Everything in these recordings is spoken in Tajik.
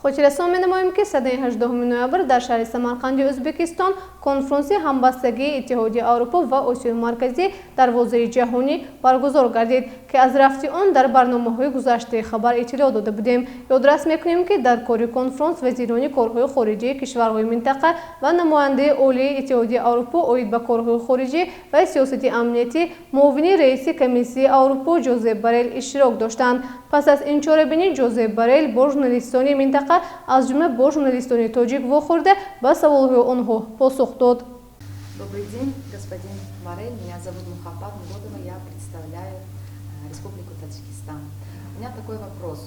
Хотиррасон менамоем, ки санаи 18 ноябр дар шаҳри Самарқанди Ӯзбекистон конфронси ҳамбастагии Иттиҳоди Аврупо ва Осиёи Марказӣ: дарвозаи ҷаҳонӣ баргузор гардид, ки аз рафти он дар барномаҳои гузаштаи хабар иттилоъ дода будем. Ёдрас мекунем, ки дар кори конфронс вазирони корҳои хориҷии кишварҳои минтақа ва намояндаи олии Иттиҳоди Аврупо оид ба корҳои хориҷӣ ва сиёсати амниятӣ, муовини раиси Комиссияи Аврупо Ҷозеп Борел иштирок доштанд. Пас аз ин чорабинӣ Ҷозеп Борел бо журналистони минтақа, аз ҷумла бо журналистони тоҷик вохӯрда, ба саволҳои онҳо посух дод. Добрый день, господин Боррель. Меня зовут Мухаббат Муродова. Я представляю Республику Таджикистан. У меня такой вопрос.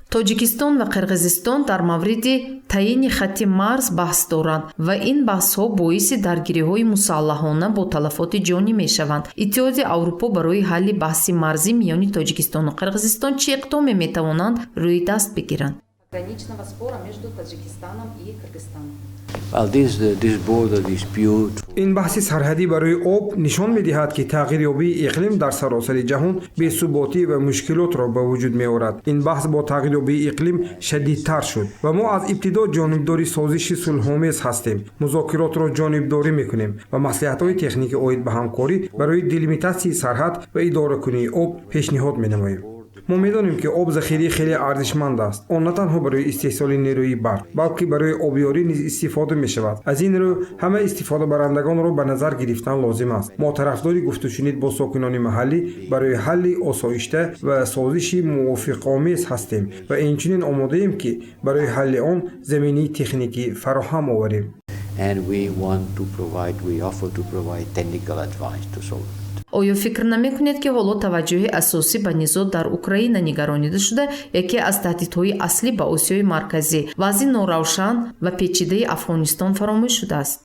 Тоҷикистон ва Қирғизистон дар мавриди таъйини хатти марз баҳс доранд ва ин баҳсҳо боиси даргириҳои мусаллаҳона бо талафоти ҷонӣ мешаванд. Иттиҳоди Аврупо барои ҳалли баҳси марзӣ миёни Тоҷикистону Қирғизистон чӣ иқдоме метавонанд рӯи даст бигиранд? Граничного спора между Таджикистаном и Кыргызстаном. Ин баҳси сарҳадӣ барои об нишон медиҳад, ки тағйирёбии иқлим дар саросари ҷаҳон бесуботӣ ва мушкилотро ба вуҷуд меорад. Ин баҳс бо тағйирёбии иқлим шадидтар шуд ва мо аз ибтидо ҷонибдори созиши сулҳомез ҳастем, музокиротро ҷонибдорӣ мекунем ва маслиҳатҳои техникӣ оид ба ҳамкорӣ барои делимитатсияи сарҳад ва идоракунии об пешниҳод менамоем. Мо медонем, ки об захираи хеле арзишманд аст. Он на танҳо барои истеҳсоли нерӯи барқ, балки барои обёрӣ низ истифода мешавад. Аз ин рӯ ҳама истифодабарандагонро ба назар гирифтан лозим аст. Мо тарафдори гуфтушунид бо сокинони маҳаллӣ барои ҳалли осоишта ва созиши мувофиқомез ҳастем ва инчунин омодаем, ки барои ҳалли он заминаи техникӣ фароҳам оварем. And we want to provide, we offer to provide technical advice to solve it. Оё фикр намекунед, ки ҳоло таваҷҷӯҳи асосӣ ба низоъ дар Украина нигаронида шуда, яке аз таҳдидҳои аслӣ ба Осиёи Марказӣ, вазъи норавшан ва печидаи Афғонистон фаромӯш шудааст?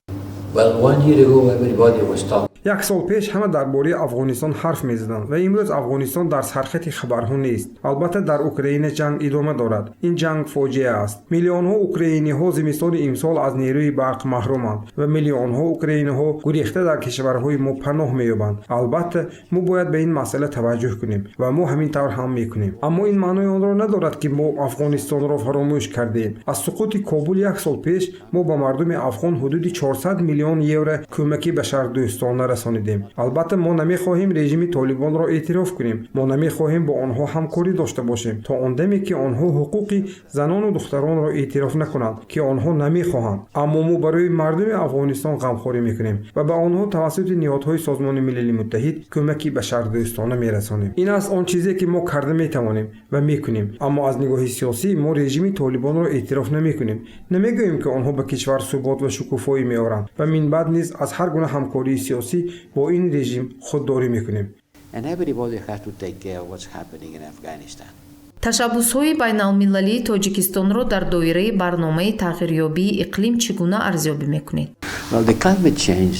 Well, one year ago everybody was talking Як сол пеш ҳама дар бораи Афғонистон ҳарф мезаданд ва имрӯз Афғонистон дар сархати хабарҳо нест. Албатта, дар Украина ҷанг идома дорад. Ин ҷанг фоҷиа аст. Миллионҳо украиниҳо зимистони имсол аз нерӯи барқ маҳруманд ва миллионҳо украиниҳо гурехта дар кишварҳои мо паноҳ меёбанд. Албатта, мо бояд ба ин масъала таваҷҷӯҳ кунем ва мо ҳамин тавр ҳам мекунем, аммо ин маънои онро надорад, ки мо Афғонистонро фаромӯш кардем. Аз суқути Кобул як сол пеш мо ба мардуми афғон ҳудуди 400 миллион евро кӯмаки башардӯстона расонидем. Албатта, мо намехоҳем режими Толибонро эътироф кунем. Мо намехоҳем бо онҳо ҳамкорӣ дошта бошем то он даме, ки онҳо ҳуқуқи занону духтаронро эътироф накунанд, ки онҳо намехоҳанд. Аммо мо барои мардуми Афғонистон ғамхорӣ мекунем ва ба онҳо тавассути ниҳодҳои Созмони Милали Муттаҳид кӯмаки башардӯстона мерасонем. Ин аст он чизе, ки мо карда метавонем ва мекунем. Аммо аз нигоҳи сиёсӣ мо режими Толибонро эътироф намекунем, намегӯем, ки онҳо ба кишвар субот ва шукуфоӣ меоранд ва минбаъд низ аз ҳар гуна ҳамкории сиёсӣ бо ин режим худдорӣ мекунем. And everybody has to take care of what's happening in Afghanistan. Ташаббусҳои байналмилалии Тоҷикистонро дар доираи барномаи тағйирёбии иқлим чӣ гуна арзёбӣ мекунед? Well, the climate change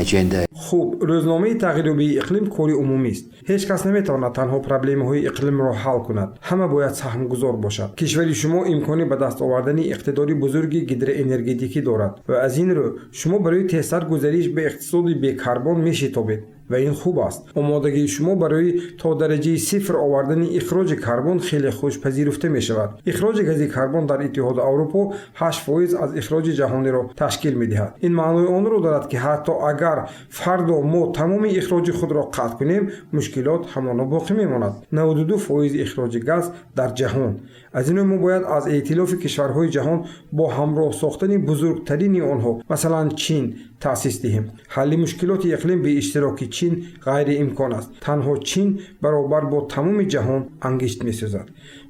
agenda Хуб, рӯзномаи тағйирёбии иқлим кори умумист. Ҳеҷ кас наметавонад танҳо проблемаҳои иқлимро ҳал кунад. Ҳама бояд саҳмгузор бошад. Кишвари шумо имкони ба даст овардани иқтидори бузурги гидроэнергетикӣ дорад ва аз ин рӯ шумо барои тезтар гузариш ба иқтисоди бекарбон мешитобед ва ин хуб аст. Омодагии шумо барои то дараҷаи сифр овардани ихроҷи карбон хеле хуш пазируфта мешавад. Ихроҷи гази карбон дар Иттиҳоди Аврупо 8% аз ихроҷи ҷаҳониро ташкил медиҳад. Ин маънои онро дорад, ки ҳатто агар фардо мо тамоми ихроҷи худро қатъ кунем, мушкилот ҳамоно боқӣ мемонад: 92% ихроҷи газ дар ҷаҳон. Аз ин рӯ мо бояд аз эътилофи кишварҳои ҷаҳон бо ҳамроҳ сохтани бузургтарини онҳо, масалан Чин, таъсис диҳем. Ҳалли мушкилоти иқлим бе иштироки Чин ғайриимкон аст. Танҳо Чин баробар бо тамоми ҷаҳон ангишт месӯзад.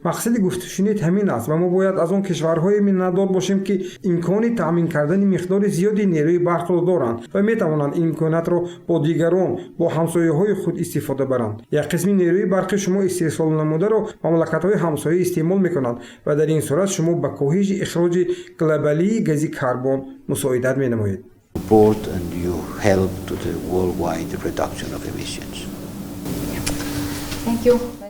Мақсади гуфтушунид ҳамин аст ва мо бояд аз он кишварҳое миннатдор бошем, ки имкони таъмин кардани миқдори зиёди нерӯи барқро доранд ва метавонанд ин имкониятро бо дигарон, бо ҳамсояҳои худ истифода баранд. Як қисми нерӯи барқи шумо истеҳсол намударо мамлакатҳои ҳамсоя истеъмол мекунанд ва дар ин сурат шумо ба коҳиши ихроҷи глобалии гази карбон мусоидат менамоед. Support and you help to the worldwide reduction of emissions. Thank you.